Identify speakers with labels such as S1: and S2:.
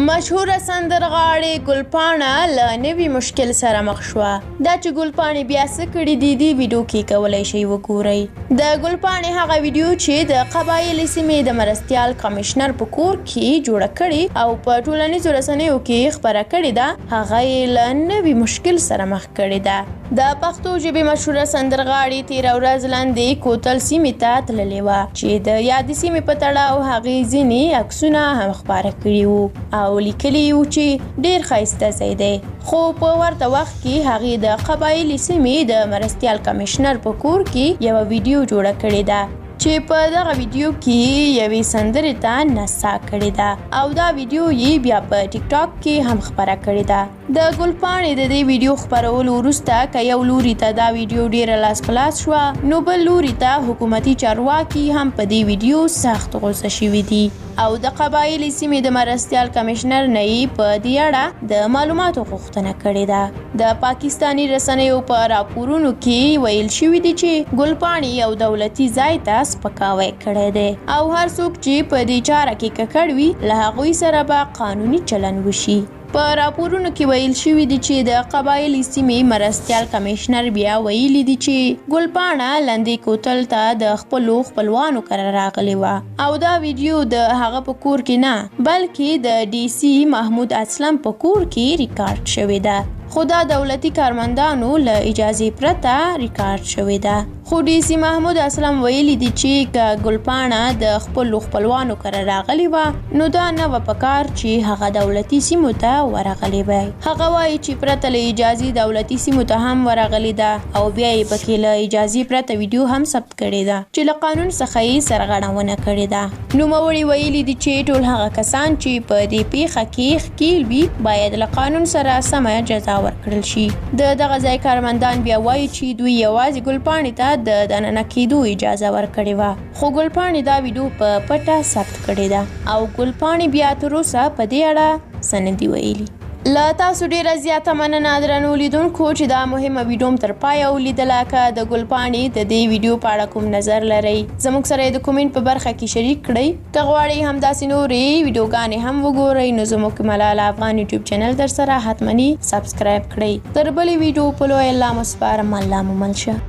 S1: مشهوره سندرغاړې ګلپاڼه له نوي مشکل سره مخ شوه. دا چې ګلپاڼې بیا څه کړي دي، دې ویډیو کې کولی شئ وګورئ. د ګلپاڼې هغه ویډیو چې د قبایلي سیمې د مرستیال کمشنر په کور کې جوړه کړې او په ټولنیزو رسنیو کې خپره کړې ده، هغه یې له نوي مشکل سره مخ کړې ده. د پښتو ژبې مشهوره سندرغاړې تېره ورځ لندې کوتل سیمې ته تللې وه، چې د یادې سیمې په تړاو هغې ځینې عکسونه هم خپاره کړي وو او لیکلي یې وو چې ډېر ښایسته ځای دی. خو په ورته وخت کې هغې د قبایلي سیمې د مرستیال کمشنر په کور کې یوه ویډیو جوړه کړې ده، چې په دغه ویډیو کې یې یوې سندرې ته نڅا کړې ده او دا ویډیو یې بیا په ټیک ټاک کې هم خپره کړې ده. د ګلپاڼې د دې ویډیو خپرولو وروسته که یو لوري ته دا ویډیو ډېره لاس په لاس شوه، نو بل لوري ته حکومتي چارواکي هم په دې ویډیو سخت غوسه شوي دي او د قبایلي سیمې د مرستیال کمشنر نه یې په دې اړه د معلوماتو غوښتنه کړې ده. د پاکستاني رسنیو په راپورونو کې ویل شوي دي چې ګلپاڼې یو دولتي ځای ته سپکاوی کړی دی او هر څوک چې په دې چاره کې ککړ وي، له هغوی سره به قانوني چلن وشي. په راپورونو کې ویل شوي دي چې د قبایلي سیمې مرستیال کمشنر بیا ویلي دي چې ګلپاڼه لندې کوتل ته د خپلو خپلوانو کره راغلې وه او دا ویډیو د هغه په کور کې نه، بلکې د ډي سي محمود اسلم په کور کې ریکارډ شوې ده، خو دا دولتي کارمندانو له اجازې پرته ریکارډ شوې ده. خو ډي سي محمود اسلم ویلي دي چې که ګلپاڼه د خپلو خپلوانو کره راغلې وه، نو دا نه وه پکار چې هغه دولتي سیمو ته ورغلې وای. هغه وایي چې پرته له اجازې دولتي سیمو ته هم ورغلې ده او بیا یې پکې له اجازې پرته ویډیو هم ثبت کړې ده، چې له قانون څخه یې سرغړونه کړې ده. نوموړي ویلي دي چې ټول هغه کسان چې په دې پېښه کې ښکېل وي، باید له قانون سره سمه جزا ورکړل شي. د دغه ځای کارمندان بیا وایي چې دوی یوازې ګلپاڼې ته د دننه کېدو اجازه ورکړې وه، خو ګلپاڼې دا ویډیو په پټه ثبت کړې ده او ګلپاڼې بیا تر اوسه په دې اړه څه نه دي ویلي. له تاسو ډیره زیاته مننه درنو لیدونکو چې دا مهمه ویډیو مو تر پایه ولیدله. که د ګلپاڼې د دې ویډیو په اړه کوم نظر لرئ، زموږ سره یې د کومنټ په برخه کې شریک کړئ. که غواړئ همداسې نورې ویډیوګانې هم وګورئ، نو زموږ ملاله افغان یوټیوب چینل در سره حتمني سبسکرایب کړئ. تر بلې ویډیو په لوی الله مو سپارم. الله مو مل شه.